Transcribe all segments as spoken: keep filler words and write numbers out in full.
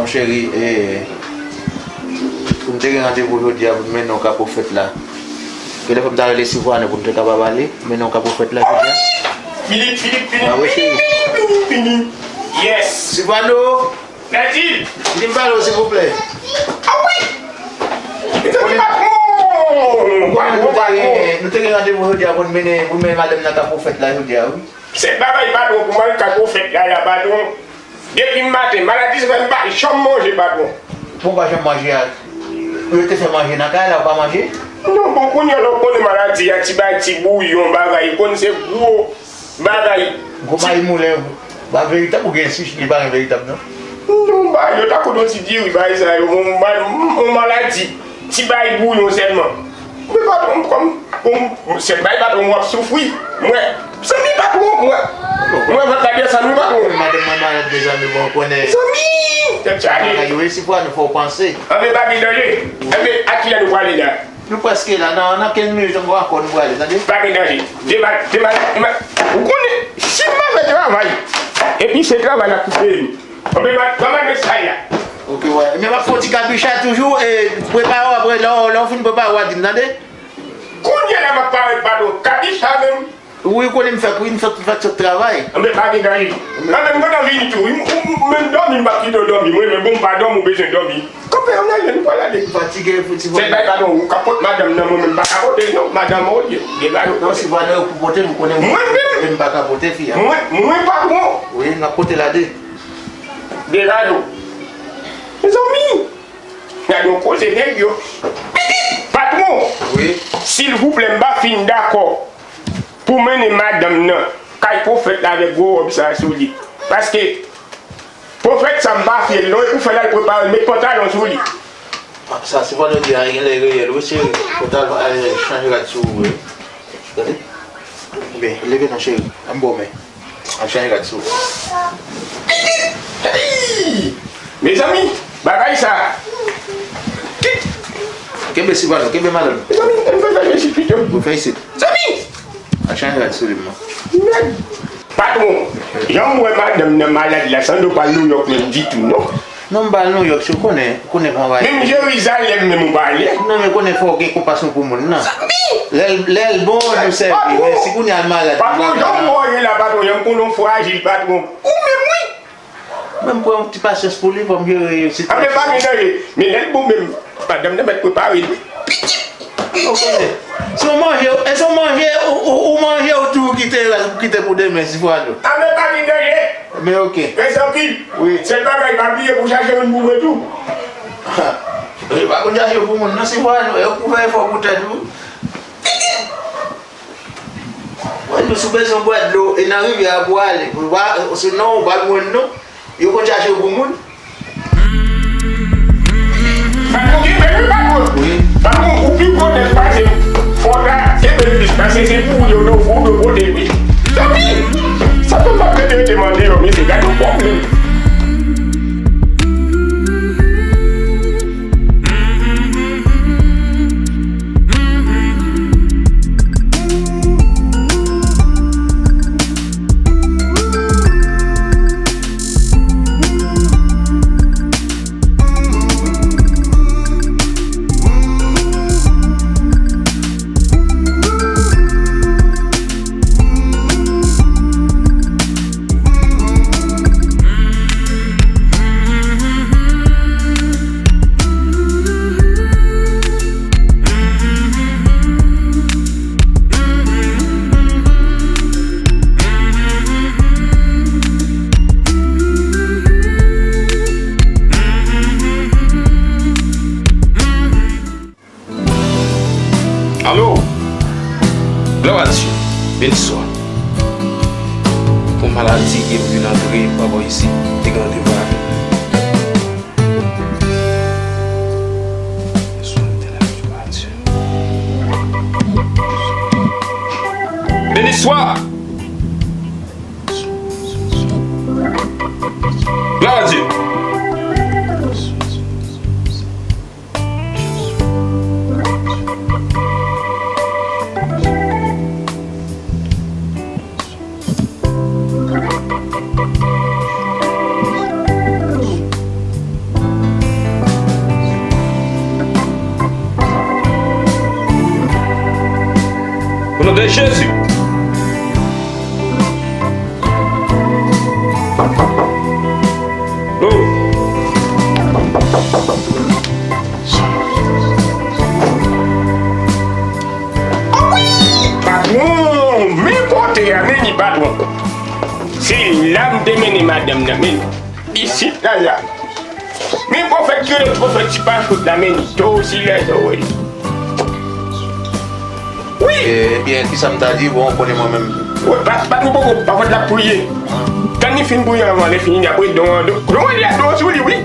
Cheri, e, pou m te gen randevou jodi a pou m mennen w ka pwofèt la. Gen lè fò m ta rele Sivwano pou m te kapab ale, mennen w ka pwofèt la jodi a. Filip, Filip, Filip, Bravo, cheri. Filip, Filip. Yes. Sivwano! Di m pale w, silvouplè. Ah wi! Mezanmi, patwon! Patwon, patwon. Nou te gen randevou jodi a pou n mennen, pou n mennen madanm nan ka pwofèt la jodi a, wi. Se bagay patwon pou m al ka pwofèt la, la, patwon. Depi maten, maladi sa fè m pa janm manje, patwon. Pou w pa janm manje a, yo te fè manje nan kay la, ou pa manje? Non, bon, kounye a, lè w konnen maladi a, ti bay, ti bouyon, bagay, ou konn se gwo bagay. Gwo mayi moulen, ba veritab ou gen sis li pa gen veritab, non? Non, ba, yo ta konnen ti diri, bay sa yo, bon, ba, yon maladi, ti bay bouyon sèlman. Men patwon, kòm, kòm, sèl bay patwon, w ap soufri. Mwen, zanmi patwon, mwen, mwen vant la desann, wi, patwon. Madanm mwen malad, mezanmi, bon, konnen. Zanmi! Tèt chaje. Bagay yo resi pou nou fè w panse. Anben, pa gen danje. Anben, a kilè nou prale la? Nou prèske la, nan, nan kenz minit ankò, ankò nou prale, tande? Pa gen danje. Demal, demal, demal. Ou konnen, si m pa fè travay, epi se travay la ki peye m. Anben, pa, pa mal mesaj la. Ok, wè. Men m ap fè yon ti kabicha toujou, e, prepare w apre, lè w, lè w fin prepare w a di m, tande? Kounye a la m ap parèt, patwon. Kabicha menm. Wi, ou konnen m fèk, wi, m fèk, m fèk sot travay. Anben, pa gen danje. Anben, m gentan vini tou, wi. M, m, m, menm dòmi, m p ap kite w dòmi. Mwen menm, bon, m pa dòmi, ou bezwen dòmi. Kanpe, ann ale, nou pral ale. M fatige, fouti. Se bay, patwon, ou ka pot madanm nan, mwen menm, m pa ka pote, non, madanm ou ye. Degaje w. Non, si pa nan yo pou pote, m konnen mwen menm, m pa ka pote fi a. Mwen, mwen, patwon. Wi, n ap pote l a de. Degaje w. Mezanmi! Gade yon koze nèg yo. Patwon! Wi. Silvouplè, m pa fin dakò pou mennen madanm nan kay pwofèt la avèk gwo wòb sa sou li. Paske pwofèt sa m pa fye l non, e pou fè l al prepare l met pantalon sou li. Sa se pandan di a, gen lè reyèl wi cheri. Pantalon, al chanje rad sou ou wi. Tande? Ebyen, leve non cheri, ann ba w men. Al chanje rad sou ou. Hey! Mezanmi, bagay sa. Kenbe sipano, kenbe madanm. Mezanmi, ann fè bagay isit pito. Ou fè isit. Zanmi! Al chanje rad sou li non. Nèg. Patwon, jan m wè madanm nan malad la, san do pa Nouyòk menm ditou non. Non, m pa al Nouyòk, si w konnen, ou konnen kòman bagay. Menm Jerizalèm menm ou pa ale. Non, men konnen fò w gen konpasyon pou moun nan. Lè l, lè l bon, nou sèvi, men si kounye a l malad. Patwon, jan w wè w ye la, patwon, jan m konnen w frajil, patwon. Ou menm, wi. Mwen, m pran yon ti pasyans pou li, fò m jere sitiyasyon. Anben, pa gen danje. Men lè l bon menm, madanm nan mèt prepare li. Ok. Si w manje, e si w manje, ou, ou, ou manje, ou tou kite rès, ou kite pou demen, si fwa nou. Anben, pa gen danje. Men ok. Rès anpil. Wi. Sèl bagay, pa bliye pou chache youn pou mwen tou. Ha. Yo pa konn chache pou moun, non, si fwa nou. Yo pou fè efò pou tèt ou. Mwen, nou si w bezwen bwè dlo, e nan rivyè a pou w ale. Ou pa, sinon, ou pa jwenn nou. Yo konn chache w pou moun. Patwon, gen men wi, patwon. Wi. Patwon, ou pi gwo nèg pase m. Fò w ta kenbe l plis, paske se pou ou yo dwe, ou dwe pote wi. Tanpri. Sa fè m p ap rete, rete mande yo, mesye, gade yon pwoblèm. Alo! Glwa a Dye! Beniswa! Gon maladi ki vin antre pa bò isit, te gen randevou avè m. Beniswa! Glwa a Dye! Au nom de Jésus. Oh. Patwon, men kote a, men li patwon. Se la m te mennen madanm nan, men isit la, la. Men pwofèt ki rele pwofèt Ti Pachot la, men li tou si lè sa, wi. Wi. E, ebyen, kisa m ta di? Bon, ou konnen mwen menm. Wi, pa, pa twò poko, pa fòt l ap priye. Tann li fin priye anvan, lè fini, apre don, don, don, li a don sou li, wi.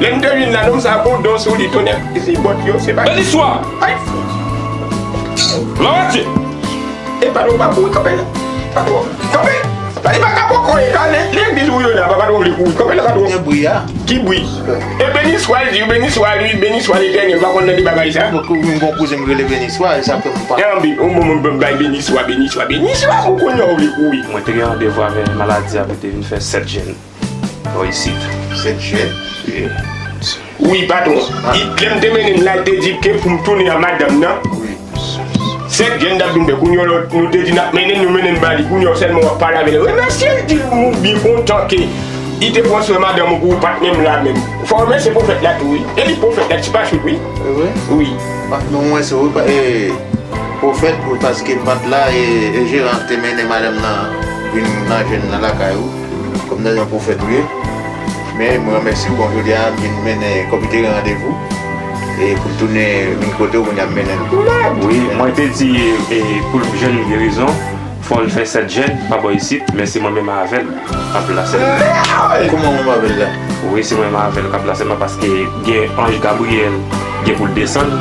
Lè m te vin la, nonm sa gon don sou li, tonnè, si bòt yo, se pa. Beni swa! Ay! Glwa a Dye! E pa nou pa kouri kanpe la. Pa kouri kanpe. Li pa ka poko e ka le, legliz ou yo la, pa patwon vle kouri. Kanpe la patwon. Gen bri a. Ki bri? E beni swa, li di, beni swa, li, beni swa Letènèl, pa konn nan de bagay sa. Mwen menm gon kouzen m rele beni swa, e sa fè m pa. Nan bi, yon bon moun bay beni swa, beni swa, beni swa, ou konnen ou vle kouri. Mwen te gen randevou avè maladi a pou te vin fè sèt jèn. Bò isit. Sèt jèn? Wi. Wi, patwon. Li, lè m te mennen l la, li te di ke pou m tounen a madanm nan. Wi. Sèt jèn t ap vin fè. Kounye a, lòt, nou te di n ap mennen l, nou mennen l ba li. Kounye a, sèlman w ap pale avè l. Remèsye l, di l ou byen kontan ke li te pran swen madanm ou pou ou pa t menm la menm. Fò w remèsye pwofèt la tou, wi. E li pwofèt la, Ti Pachot, wi. Wi. Wi. Pa, non, mwen, se wi, pa, e, pwofèt, wi, paske m pa t la, e, e jeran te mennen madanm nan vin nan jèn nan lakay ou. Kòm nan yon pwofèt ou ye. Men mwen remèsye w, bon, jodi a m vin mennen, kòm li te gen randevou, e pou l tounen vin kote w, kounye a m mennen l. Wi, mwen te di, e, pou l jwenn gerizon, fò l fè sèt jèn pa bò isit, men se mwen menm avè l k ap la sèlman. Kòman mwen avè l la? Wi, se mwen menm avè l k ap la sèlman, paske gen anj Gabriyèl gen pou l desann.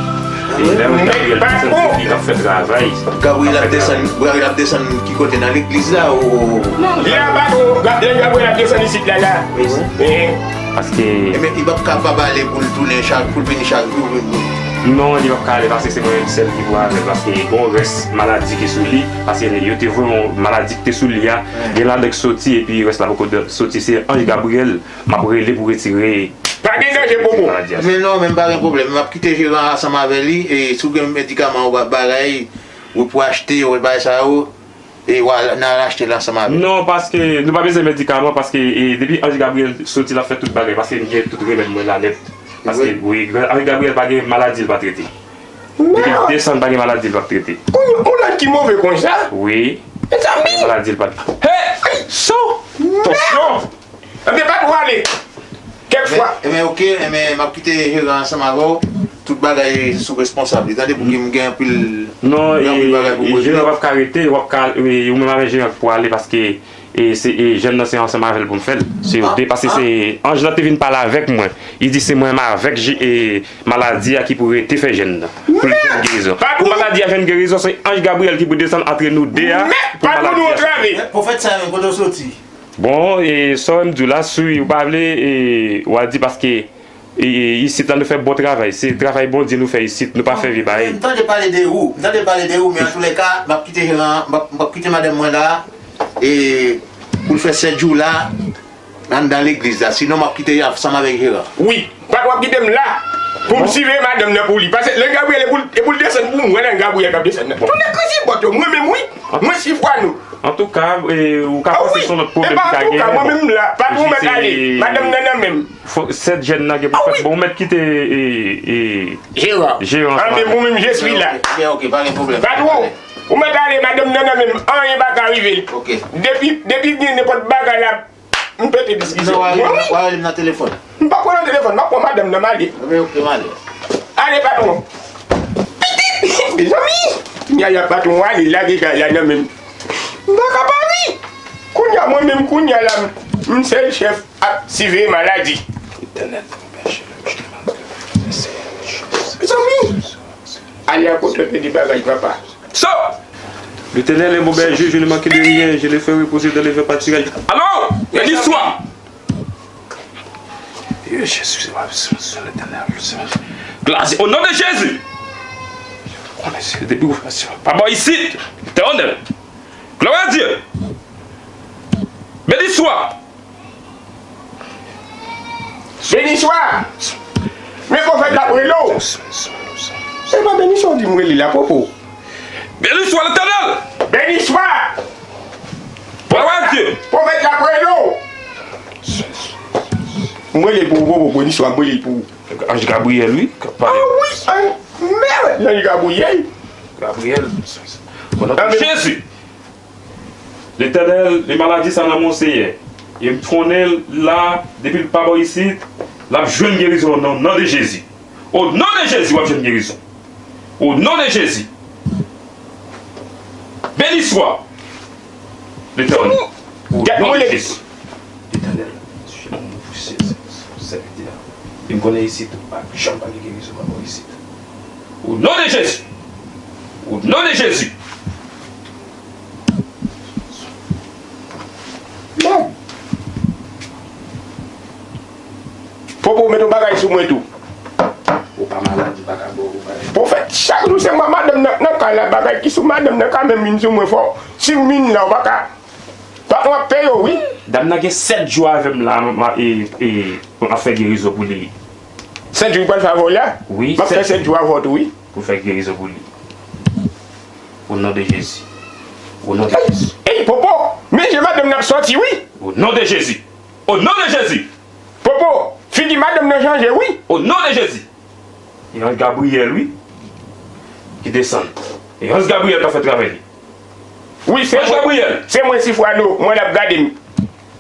E lè anj Gabriyèl desann, se li k ap fè travay. Gabriyèl ap desann, Gabriyèl ap desann ki kote, nan legliz la ou? Li la, patwon, Ga-, lè Gabriyèl ap desann isit la, la. Wi, wi. Paske. Ebyen, li p ap ka pa pale pou l tounen chak, pou l vini chak jou, vin, vin. Non, li p ap ka ale, paske se mwen menm sèl ki pou avè l, paske gon rès maladi ki sou li, paske yo te voye yon maladi ki te sou li a, gen ladan k soti, epi rès la poko soti, se anj Gabriyèl m ap rele pou retire. Pa gen danje, popo. Men non, men m pa gen pwoblèm. M ap kite jeran ansanm avè li, e si w gen medikaman ou pa bagay, ou pou achte, ou bagay sa yo, e w al, n al achte l ansanm avè l. Non, paske nou pa bezwen medikaman, paske, e, depi anj Gabriyèl soti, l ap fè tout bagay, paske m gen tout remèd mwen la nèt. Paske, wi, anj Gabriyèl pa gen maladi l pa trete. Depi l desann, pa gen maladi l p ap trete. Ou, ou lòt ki move konsa? Wi. Mezanmi! Pa gen maladi l pa trete. Hey! Hey! So! Tansyon! Ebyen, pa twò ale. Kèk fwa. Ebyen, ok, ebyen, m ap kite jeran ansanm avè w. Tout bagay sou responsab li. Tande pou ki m gen anpil, non, gen anpil bagay pou poze. Jeran p ap ka rete, w ap ka, e, ou menm avè jeran k pou ale, paske, e, se, e, jèn nan se ansanm avè l pou m fè l. Se yo de, paske se anj lan te vin pale avèk mwen. Li di se mwen menm avèk, e, maladi a ki pou rete fè jèn nan. Pou l jwenn gerizon. Pou maladi a jwenn gerizon, se anj Gabriyèl ki pou desann antre nou de a. Pou maladi a. Pwofèt sa menm, kote w soti? Bon, e, sa w wè m di w la, si w pa vle, e, w a di paske, e, e, isit la nou fè bon travay. Se travay Bondye nou fè isit, nou pa fè vye bagay. M tande pale de ou, m tande pale de ou, men antoulèka, m ap kite jeran, m ap, m ap kite madanm mwen la, e, pou l fè sèt jou la, anndan legliz la. Sinon, m ap kite ansanm avèk jeran. Wi. Patwon ap kite m la pou m siveye madanm nan pou li. Paske lè Gabriyèl e pou l, e pou l desann pou mwen, lè Gabriyèl k ap desann nan. Tonnè krizi bòt yo, mwen menm wi. Mwen si fwa nou. Antouka, e, ou ka panse se yon lòt pwoblèm ki ka genyen. Mwen menm la, patwon mèt ale, madanm nan nan men m. Sèt jèn nan gen pou fèt. Bon, ou mèt kite, e, e, jeran. Jeran. Anben, mwen menm, je suis là. Ebyen, ok, pa gen pwoblèm. Patwon, ou mèt ale, madanm nan nan men m, anyen pa ka rive l. Ok. Depi, depi gen nenpòt bagay la, M pete diskisyon. Non, w a rele m nan telefòn. M pa pran nan telefòn, m ap pran madanm nan m ale. Ebyen, ok, m ale. Ale, patwon. Pitit! Mezanmi! Yaya patwon ale la deja la nan men m. M pa ka pa ri. Kounye a, mwen menm, kounye a la, m, m sèl chèf ap siveye maladi. Mezanmi! Ale a kote w te di bagay, papa. So! L'Éternel est mon berger, je ne manquerai de rien, je le fais reposer dans les verts pâturages. Allô? Béni soit. Dieu, Jésus, c'est ma puissance, l'Éternel, le Seigneur. Gloire au nom de Jésus. Papa ici, l'Éternel. Gloire à Dieu. Béni soit. Beniswa! Men pwofèt la ap rele w. Se pa Beniswa w di m rele la, pwopo. Béni soit l'Éternel! Béni soit! Gloire à Dieu! Pwofèt la prele w. M rele l pou ou, Bobo, béni soit, m rele l pou ou. Anj Gabriyèl, wi, k ap pale. Ah wi, an, mèt, anj Gabriyèl. Gabriyèl, o non de Jezi. Letènèl, li maladi sa nan men w, Seyè. E m konnen l la, depi l pa bò isit, l ap jwenn gerizon nan non de Jezi. O non de Jezi, w ap jwenn gerizon. O non de Jezi. Béni soit l'Éternel. O non de Jezi. Letènèl, sijè moun pou sèvitè a. E m konnen isit, ou pa janm pa gen gerizon pa bò isit. O non de Jezi. O non de Jezi. Popo, met yon bagay sou mwen tou. Ou pa malad, m pa ka ba w bagay. Pwofèt, chak jou se mwen madanm nan, nan kay la, bagay ki sou madanm nan ka menm vin sou mwen fò. Si m vin la, ou pa ka. Patwon ap peye w, wi. Dam nan gen sèt jou avè m la, m, m, e, e, m ap fè gerizon pou li. Sèt jou li pral fè avè w la? Wi, m ap fè sèt jou avè w tou, wi. Pou fè gerizon pou li. O non de Jezi. O non de Jezi. Ey, Popo, men je madanm nan ap sòti, wi. O non de Jezi. O non de Jezi. Popo, figi madanm nan chanje, wi. O non de Jezi. E anj Gabriyèl, wi, ki desann. E anj Gabriyèl k ap fè travay li. Wi, se mwen. Anj Gabriyèl. Se mwen, Sifwano, mwen l ap gade m.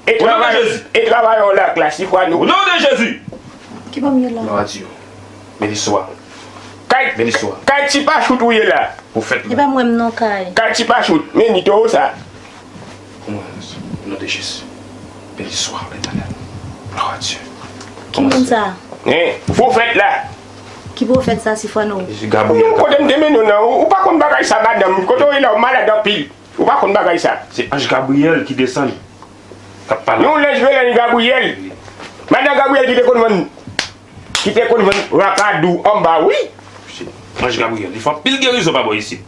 E travay, e travay w la, klas, Sifwano. O non de Jezi. Ki bò m ye la? Glwa a Dye. Béni soit. Kay, béni soit. Kay ti pachout ou ye la. Pwofèt la. E pa mwen m non, Kay. Kay ti pachout, men ni towo sa. Kòman sa? O non de Jezi. Béni soit l'Éternel. Gloire à Dieu. Ki moun sa? Hein? Pwofèt la. Ki pwofèt sa, Sifwano? Jezi, Gabriyèl. Ou kote m te mennen w nan, ou, ou pa konn bagay sa, madanm. Kote w ye la, ou malad anpil. Ou pa konn bagay sa. Se anj Gabriyèl ki desann. K ap pale. Yon lanj melanj Gabriyèl. Madan Gabriyèl ki te konn vann, ki te konn vann rakadou anba, wi. Anj Gabriyèl, li fè anpil gerizon pa bò isit.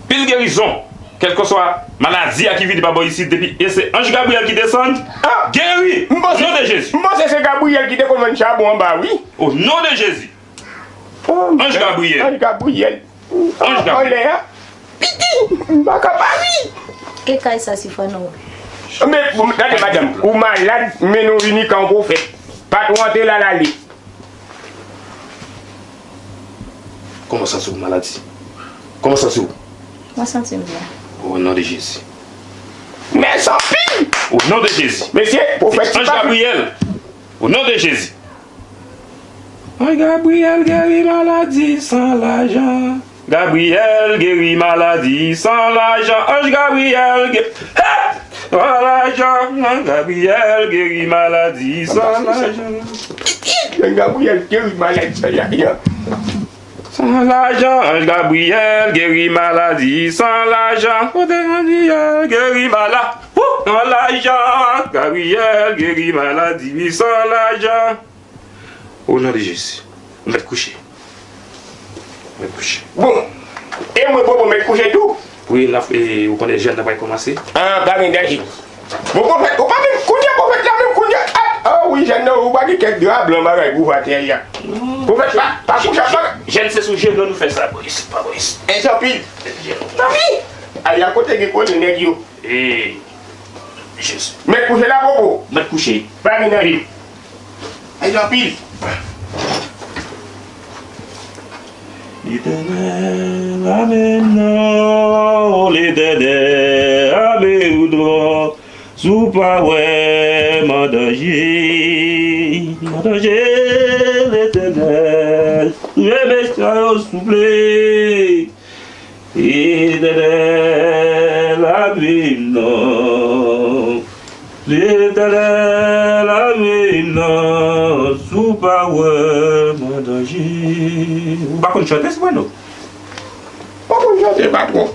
Anpil gerizon. Kèlkeswa maladi a ki vini pa bò isit, depi e se anj Gabriyèl ki desann, geri. O non de Jezi. M panse se Gabriyèl ki te konn vann chabon anba, wi. O non de Jezi. Anj Gabriyèl. Anj Gabriyèl. Anj Gabriyèl. Anlè a. Piti, m pa ka pa ri. E kay sa, Sifwano? Men, bon, gade, madanm, ou malad, men nou vini kan pwofèt. Patwon an te la, l ale. Kòman w santi w, maladi? Kòman w santi w? Mwen santi m byen. O non de Jezi. Mèsi anpil. O non de Jezi. Mesye, pwofèt, anj Gabriyèl. O non de Jezi. Anj Gabriyèl geri maladi san lajan. Gabriyèl geri maladi san lajan. Anj Gabriyèl ge-, he! San lajan. Anj Gabriyèl geri maladi san lajan. Anj Gabriyèl geri maladi san lajan. San lajan, anj Gabriyèl geri maladi san lajan. Kote anj Gabriyèl geri mala-, wou, san lajan, Gabriyèl geri maladi san lajan. O non de Jezi. Mèt kouche. Mèt kouche. Bon. E mwen, Bobo, mèt kouche tou? Wi, n ap, e, ou konnen jèn nan pral kòmanse. Ah, pa gen danje. Bon, pwofèt, ou pa menm kounye a, pwofèt la menm kounye a. Ah, ah, wi, jèn nan, ou pa gen kèk dra blan bagay pou w atè a. Pwofèt, pa, pa kouche a, pa. Jèn se sou jenou nou fè sa, boyis, pa boyis. E tanpri. Tanpri. Ay, a kote gen konnen nèg yo. E, Jezi. Mèt kouche la, Bobo. Mèt kouche. Pa gen danje. Ay, tanpri. Letènèl, ame m non, Letènèl, ame m non, si w pa wè m an danje, m an danje, Letènèl, leve men sa yo, souple. Letènèl, ame m non. Letènèl, ame m non. Si w pa wè m an danje. Ou pa konn chante, Sifwano? Ou pa konn chante, patwon.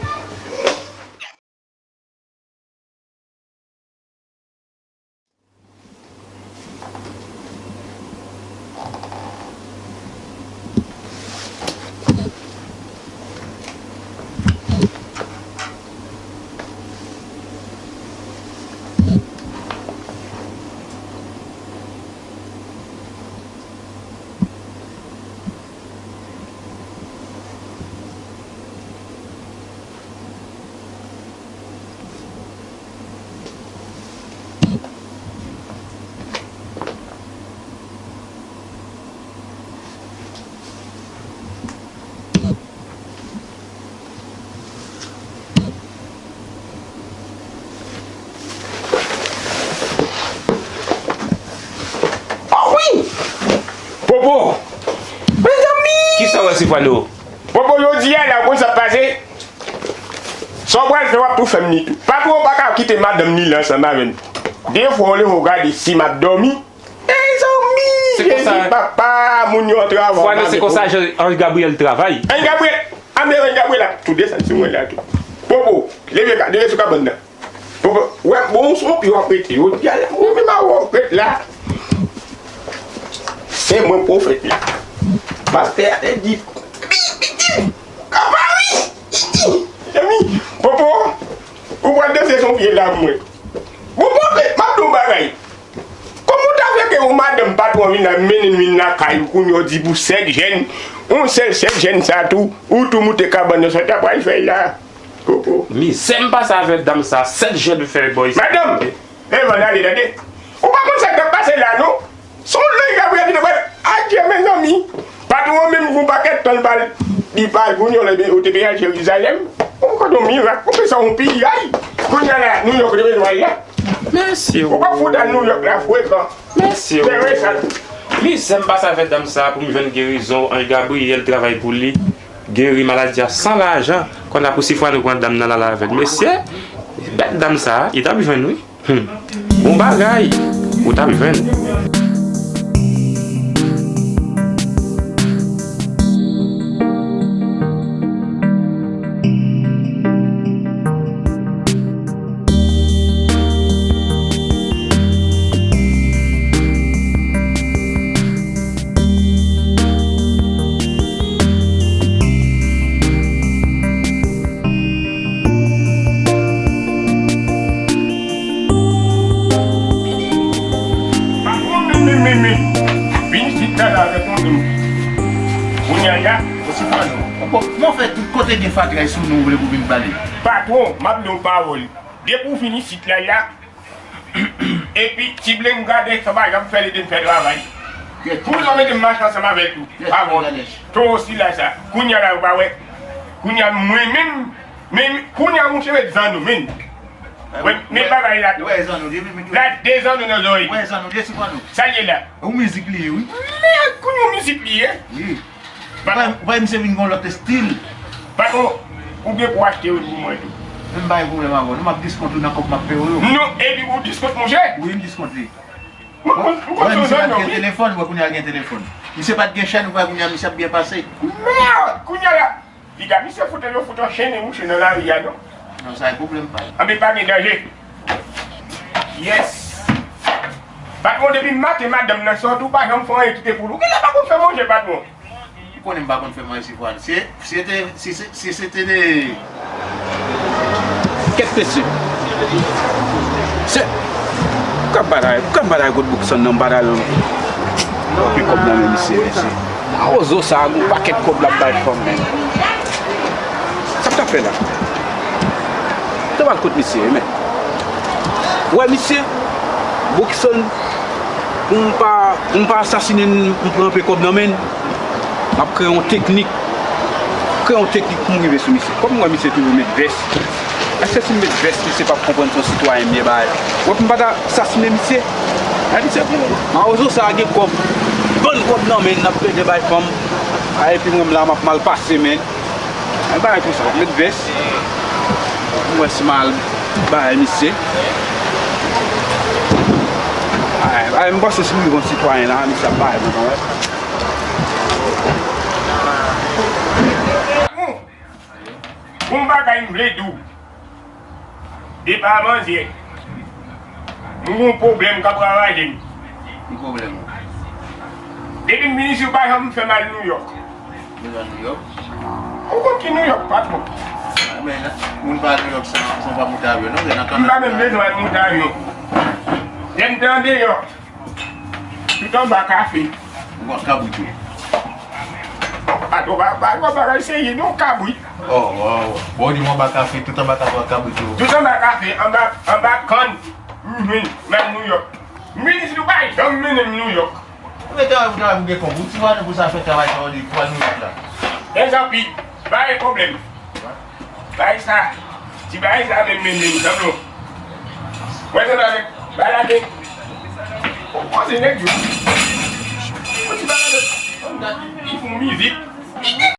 Sifwano. Popo, jodi a la, ou konn sa k pase? Sa w pral fè, w ap tou fè m li tou. Patwon pa ka kite madanm li la ansanm avè m. Defwa w leve w gade si m ap dòmi. Mezanmi, Jezi papa, moun yo an travay. Sifwano, se konsa Henri Gabriel travay. Henri Gabriel, a men Henri Gabriel ap tou desann sou mwen la tou. Popo, leve, leve sou kabann nan. Bon, bon, wè, bon, se yon pye w ap rete. Yo di a la, mwen menm a wè w ret la. Se mwen pwofèt la. Pastè a te di, "Pitit, pitit, kapari, pitit." Mezanmi, Popo, ou pral danse se yon pye la pou mwen. Bon, bon, m ap di w yon bagay. Kòman w ta fè ke yon madanm patwon vin la, mennen l vin lakay ou, kounye a w di pou sèt jèn, yon sèl sèt jèn sa tou, ou tou moute kabann nan, sa w ta pral fè la? Popo. Mizè m pase avè dam sa, sèt jèn fè bòy sa. Madanm, leve n ale, tande. Ou pa konn sa k ap pase la, non? Se yon lòt Gabriel ki te pral, adye, mezanmi. Patwon an menm yon pakèt tan l pa al, li pa al pou Nouyòk, ou te peye al Jerizalèm. Ou konn yon mirak, ou fè sa yon piyay. Kounye a la, Nouyòk ou te bezwen al la. Mèsi. Ou pa fout al Nouyòk la frekan. Mèsi. Mizè m pase avè dam sa pou m jwenn gerizon, anj Gabriyèl travay pou li. Geri maladi a san lajan. Kounye a pou Sifwano pran dam nan l ale avè l. Mesye, bèt dam sa, li t ap jwenn wi. Hmm. Bon bagay, ou t ap jwenn. Patwon, men, men, men, men. Vin isit la, la, avèk yon moun. Kounye a la, osi pa nou. Bon, kòman fè tout kote gen fatra sou nou, ou vle pou vin pale? Patwon, m ap di yon pawòl. Depi w vin isit la, la, epi ti blen m gade, sa pa janm fè l ede m fè travay. Toujou mete m mache ansanm avè l tou. Patwon, towo sila sa. Kounye a la, ou pa wè. Kounye a, mwen menm, men, kounye a, mouche met zanno, men. Wè, men bagay la tou. Wè zanno, depi men. La, de zanno nan zòrèy. Wè zanno, de sou zanno. Sa l ye la? Yon mizik li ye, wi. Men, kounye a, yon mizik li ye. Wi. Ou pa, ou pa misye vin gon lòt estil. Patwon, ou gen pou achte yo pou mwen tou. Men m pa gen pwoblèm avè w, non, m ap diskont ou nan kòb m ap peye w yo. Non, epi ou diskont, monchè? Wi, m diskont li. Mwen, mwen, mwen, wè, misye pa t gen telefòn, wè, kounye a l gen telefòn. Misye pa t gen chèn, ou pa wè kounye a misye ap byen pase. Mèd, kounye a la. Piga, misye fout yo fout anchennen mouche nan lari a, non? Non, sa e pwoblèm pa l. Anben, pa gen danje. Yes. Patwon, depi maten madanm nan sòti, ou pa janm fè anyen kite pou li. Ou genlè pa konn fè manje, patwon. Ou konnen m pa konn fè manje, Sifwano. Si, si se te, si se, si se te de... Kèt mesye. Se, ou ka batay, ou ka batay kot Bouksan nan, batay lan. Anpil kòb nan men misye, mesye. Mawozo sa a, gon pakèt kòb l ap bay fanm, menm. Sa k t ap fè la? Te pral kot misye, men. Ou wè misye, Bouksan, pou m pa, pou m pa asasinen l, m pran anpe kòb nan men l. M ap kreye yon teknik. Kreye yon teknik pou m rive sou misye. Kòm m wè misye toujou met vès. Èske si m met vès, misye p ap konprann se yon sitwayen m ye, bay? Ou wè pou m pa ta asasinen misye? Gade misye, mawozo sa a gen kòb. Bann kòb nan men l, n ap plede bay fanm. A, epi mwen m la, m ap mal pase, men. Mwen bagay konsa, met vès. Mwen wè si m al bay misye. Ay, ay, m panse si m rive yon sitwayen la, misye ap bay mwen kanmenm. Bon bagay m vle di w. Depi avantyè, m gon pwoblèm k ap ravaje m. Ki pwoblèm ou? Depi m vin isit, ou pa janm fè m al Nouyòk. Ou al Nouyòk? Ou konn ki Nouyòk, patwon? A, men, moun pa al Nouyòk san, san pa moute avyon, non, se nan kanal. M pa menm bezwen al moute avyon. Lè m te andeyò, tout anba kafe. Ou wè kabrit ou. Patwon, pa, pa, pa, bagay serye non, kabrit. Oh, oh, oh. Bon, ou di m anba kafe, tout anba kafe, kabrit ou. Tout anba kafe, anba, anba kann. Mhm, nan Nouyòk. M vin isit, ou pa janm mennen m Nouyòk. Ou mete travay pou travay pou gen kòb. Ou ti maten pou sa fè travay sa, ou di pou al Nouyòk la. Mezanmi, pa gen pwoblèm. Bagay sa, ti bagay sa menm, menm, menm, tanplo. Wè, se bagay, bagay la, men. Ou koze nèg yo. Ou ti bagay la, li fè yon mizik. Li di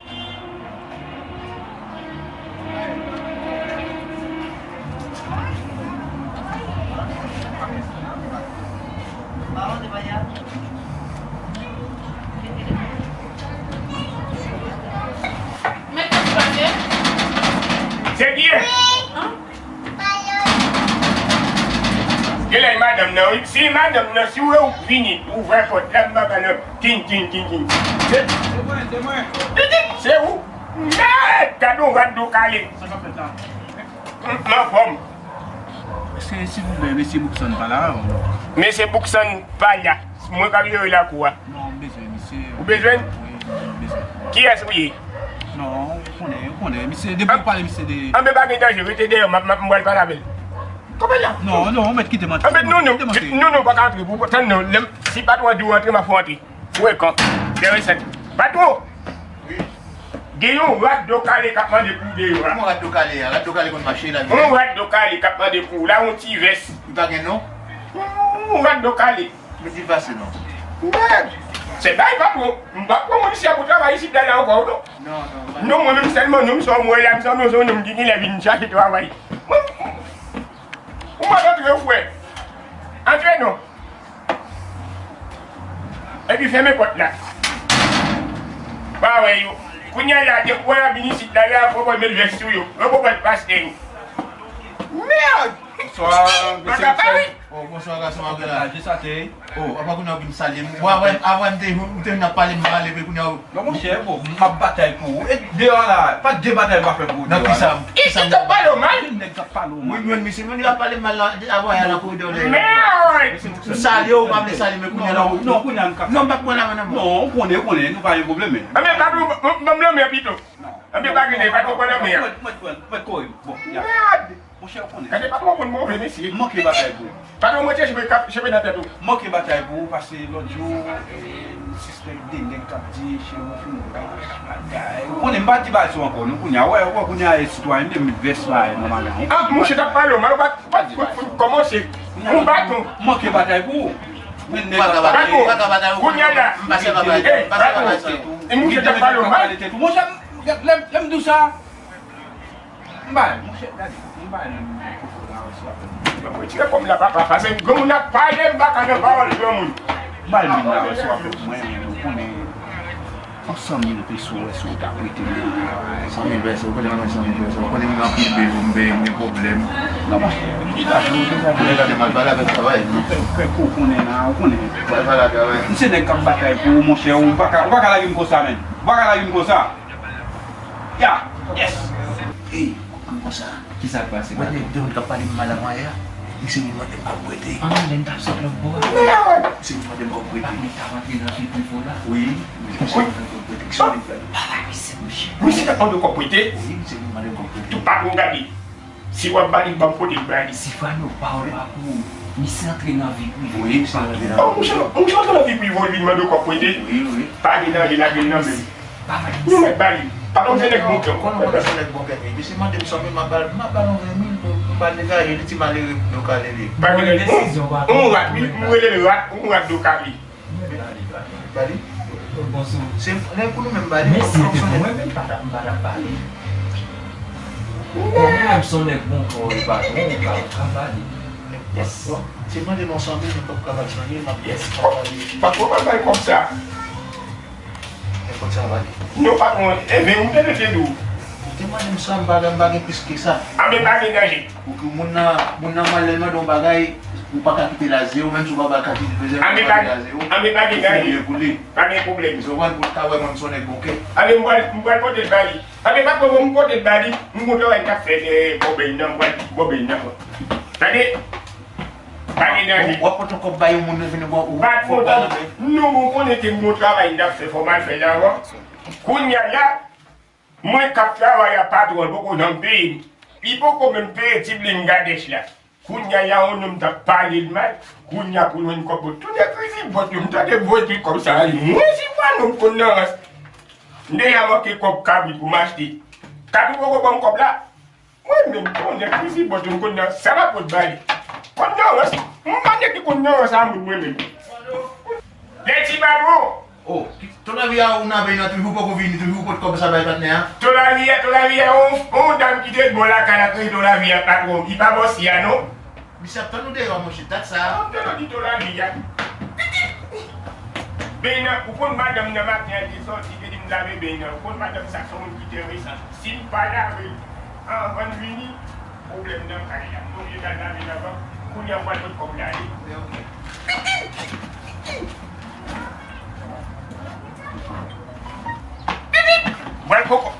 Se madanm nan, si w wè ou vini, ouvè pòt la, m pa ba nan tin, tin, tin, tin. Se, se mwen, se mwen. Pitit, se ou. Mèd, gade yon rat do kale. Sa k ap fèt la? M anfòm. Èske, silvouplè, mesye Bouksan pa la? Mesye Bouksan pa la. Mwen k ap jere lakou a. Non, m bezwen misye. Ou bezwen? Wi, m bezwen. Kiyès ou ye? Non, ou konnen, ou konnen. Misye, depi ou pale misye de... Anben, pa gen danje, rete dèyè, m ap, m ap, m pral pale avè l. Konpè la? Non, non, ou mèt kite m antre. Anben, non, non, non, non, pa ka antre. Pou, tann non, lè m, si patwon an di w antre, m ap fè w antre. Frekan. Enteresan. Patwon! Wi. Gen yon rat do kale k ap mande pou deyò a. Kòman rat do kale a? Rat do kale konn mache la, wi. Yon rat do kale k ap mande pou ou la, yon ti vès. Li pa gen non? Yon rat do kale. Mete l pase non. Mèd! Se bay patwon. M pa pran moun isi a pou travay isit la, la ankò, non. Non, non, non, mwen menm sèlman, non, m sanm wè la, m sanm yon nonm ki genlè vin chache travay. Mwen, ou mèt antre, frè. Antre non. Epi fèmen pòt la. Pa wè yo. Kounye a la, depi w ap vin isit la, la, fò w met vès sou yo. Yo poko pastè yo. Mèd! Bonswa, mesye Michel. Oh, bonswa, gason, mwen la. Jis ateri. Oh, apa kounye a w vin salye m? Bon, avè, avè m te, m te vin ap pale m mal, epi kounye a w... Non, monchè, bon, m ap batay pou ou. E deyò la, pa de batay m pa fè pou ou deyò la. Nan kisa? Kisa? Ki t ap pale w mal? Gen nèg k ap pale w mal. Wi, mwen, misye, mwen, li ap pale m mal la, avè a nan koridò dèyè. Mèd! M salye w, ou pa vle salye, men kounye a la. Non, non, kounye a m ka... Non, m p ap pran lanmen nan men w. Non, ou konnen, ou konnen, nou pa gen pwoblèm, men. Anben, pa pou, ban m lanmen an pito. Anben, pa gen, pa pou pran lanmen an. Mwen, mwen, mwen, mwen kore. Bon, ya. Mèd! Monchè, ou konnen. Gade, patwon konn move, mesye. M manke batay pou ou. Patwon, mwen te cheve kap, cheve nan tèt ou. M manke batay pou ou, paske lòt jou, e, m sispèk de nèg k ap di, cheve w fin blanch, bagay. Ou konnen, m pa di bagay sa ankò, non, kounye a. Wè, wè, kounye a, e sitwayen, m te met vès la, e, nòmal la. Ah, monchè, t ap pale w mal, ou pa, pa, pa, pa kòmanse. Yon baton. M manke batay pou ou. Men nèg ap pale. Patwon, kounye a la. Patwon, e, monchè, t ap pale w mal. Monchè, lè, lè m di w sa, M bay, monchè, gade, m bay nan men koko la, wè si w ap fè m. Retire kò m la, papa, paske granmoun ap pale, m pa ka nan pawòl granmoun. M bay nan men la, wè si w ap fè m, mwen, ou konnen, yon san mil peso, wè si w ta prete m. San mil peso, ou konnen mwen san mil peso, ou konnen m gen anpil bèl, m gen, m gen pwoblèm. Non, monchè, m chita di w, deja, m gade mal pale avèk travay. Fè, fè kò konnen la, ou konnen. Pale avèk travay. M se nèg k ap batay pou ou, monchè, ou pa ka, ou pa ka lage m konsa, menm. Ou pa ka lage m konsa. Ya, yes. Ey, kòman sa? Kisa k pase, patwon? Mwen, de moun k ap pale m mal avan yè a. Misye vin mande m kòb prete. Ah, lè n t ap sot lòt bò a. Misye vin mande m kòb prete. Bagay t ap antre nan vi prive w la. Wi. Misye vin mande m kòb prete. Kisa w vin fè? Pa bay misye, monchè. Misye t ap mande w kòb prete? Wi, misye vin mande m kòb prete. Tout patwon gade. Si w ap ba li, ban m kote l ba li. Stéphano, pawòl pa pou ou. Misye antre nan vi prive. Wi, misye antre nan vi prive. Oh, monchè, monchè antre nan vi prive w, li mande w kòb prete. Wi, wi. Pa gen danje, lage l nan men m. Pa bay misye. Nou mèt ba li. Patwon se nèg bon kè. Konn mwen se nèg bon kè, men misye mande m san mil, m ap ba l, m ap ba l yon ven mil pou m ba l degaje, li ti malere, do kale li. Pa gen danje. Yon rat, wi, m rele l rat, yon rat do kale. Bali. Se nèg pou nou menm, Bali. Men si se te pou mwen menm, m pa t ap, m pa t ap pale. Bon, mwen menm se yon nèg bon kò, e patwon, ou ka, ou ka pale. Yes. Bon, se mande m yon san mil, mwen p ap ka ba l san mil, m ap pale. Patwon pa bay kòb sa. Men kòb sa, Bali. Non, patwon, e ven ou te mete dou. Ou te mande m sa, m pa, m pa gen plis ke sa. Anben, pa gen danje. Pou ke moun nan, moun nan mal lè l mande yon bagay, ou pa ka kite l a zewo, menm si w pa ba l kantite l bezwen, ou pa kite l a zewo. Anben, pa gen danje. Ou fè yon lyen pou li. Pa gen pwoblèm. Ou konprann, pou l ka wè mwen m se yon nèg bon kè. Anben, m pral, m pral pote l ba li. Anben, pa pwoblèm, m pote l ba li. M konn travay k ap fèt, e, bò bèy nan, m pral bò bèy nan. Tande? Pa gen danje. W ap pote yon kòb bay yon moun, li vin bò ou. Patwon, non, ou konnen ke m gon travay m t ap fè, fò m al fè l avan. Kounye a la, mwen k ap travay a, patwon an poko janm peye m. Li poko menm peye ti bling gadèch la. Kounye a, yon nonm t ap pale l mal. Kounye a, pou l jwenn kòb bòt. Tout nèg rizibòt yo, m tande voye tout kòb sa a, li mwen si pa non, m konn nan rans. M deja manke kòb kabrit pou m achte. Kabrit poko ban m kòb la. Mwen menm, yon nèg rizibòt, m konn nan sa m ap pot ba li. Konn nan rans, m pa nèg ki konn nan rans a moun mwen menm. Lè ti patwon. Oh, ton lavi a ou nan beny nan toujou poko vini, toujou pot kòb sa bay patnè a? Ton lavi a, ton lavi a, on, on dam ki te bò lakay la, kreye ton lavi a patwon, li pa bòs li a non. Misye ap tann ou deyò, monchè, dat sa. An, m te di ton lavi a. Beny nan, ou konn madanm nan maten an te sòti, te di m lave beny nan. Ou konn madanm sa se yon moun ki tèrisan. Si m pa lave l anvan l vini, pwoblèm nan kay la. M oblije t al lave l anvan. Kounye a, m pral pot kòb la, wi. Pipip! Pipip! Pral poko.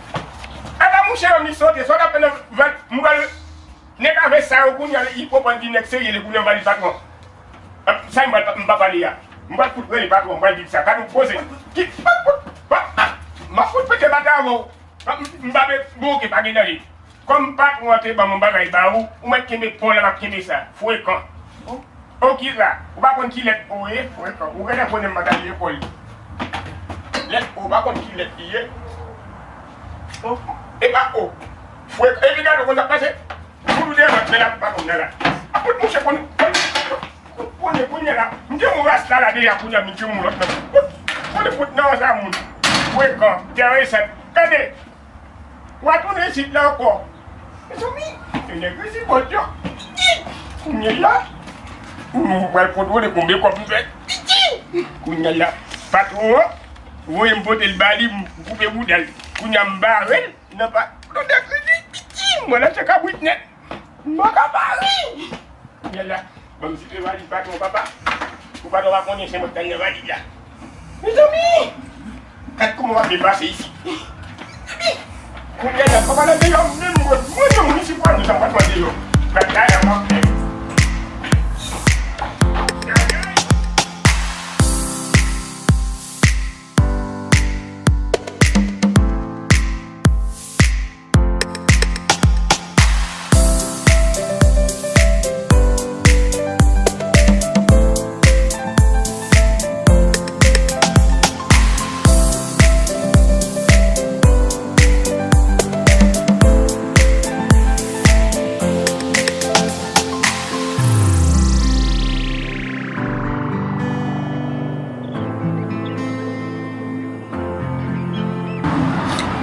Apa mouche yo, mi sote, sot apèn nan vant, m pral, nèg avè sa yo, kounye a, li poko di nèg serye, li kounye a, m pral di patwon. Sa m pral, m pa pale a. M pral fout rele patwon, m pral di sa. Gad yon koze. Ki, pa, pa, pa, m ap fout pete bata avè w. M pa be boke pa gen danje. Kòm patwon an te ban m yon bagay ba ou, ou mèt kenbe pa w la, m ap kenbe sa. Frekan. O ki sa? Ou pa konn ki lèt O ye? Frekan. Ou genlè konnen m pa t al lekòl. Lèt O, ou pa konn ki lèt li ye? O, e pa O. Frekan. Epi gade w konn sa k pase? Fout ou deyò, m ap mennen patwon nan la. A fout mouche konn. Kounye, kounye la, m te yon ras la, la deja, kounye a, m te yon lòt nan. Kote fout nan sa moun. Frekan, tèrisan. Gade, w a tounen isit la ankò. Mezanmi, se nèg resi bòt yo. Kounye la, nou pral kontwole konbyen kòb m fè. Kounye la, patwon an voye m pote l ba li, m koupe bouda l. Kounye a, m bare l nan pa, nan dèk redi. Mwen la, se kabrit nèt. M pa ka pale. Kounye a la, ban m sipe valiz patwon, papa. Pou patwon pa konnen se mwen k t al nan valiz la. Mezanmi! Gad kòman w ap depase isit. Kounye a la, papa nan deyò, menm mwen, mwen, mwen, mwen, si pral nou sa patwon deyò. Gad la, la, m ap fè.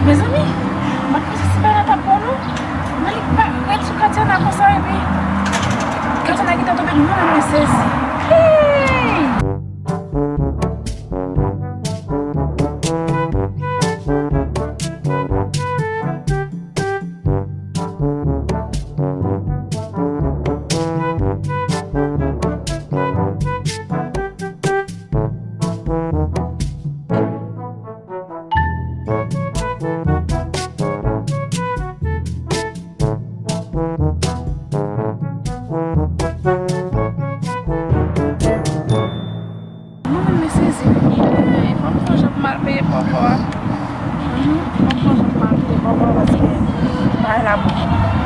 Mezanmi, m pa t panse Sibana t ap bon non. Men li parèt sou Katiana konsa epi Katiana gentan tonbe, mwen menm mwen sezi. Hey! Mwen menm mwen sezi wi. Fò m sonje pou m al peye pòpò a. Mhm. Fò m sonje pou m al peye pòpò a paske bagay la bon.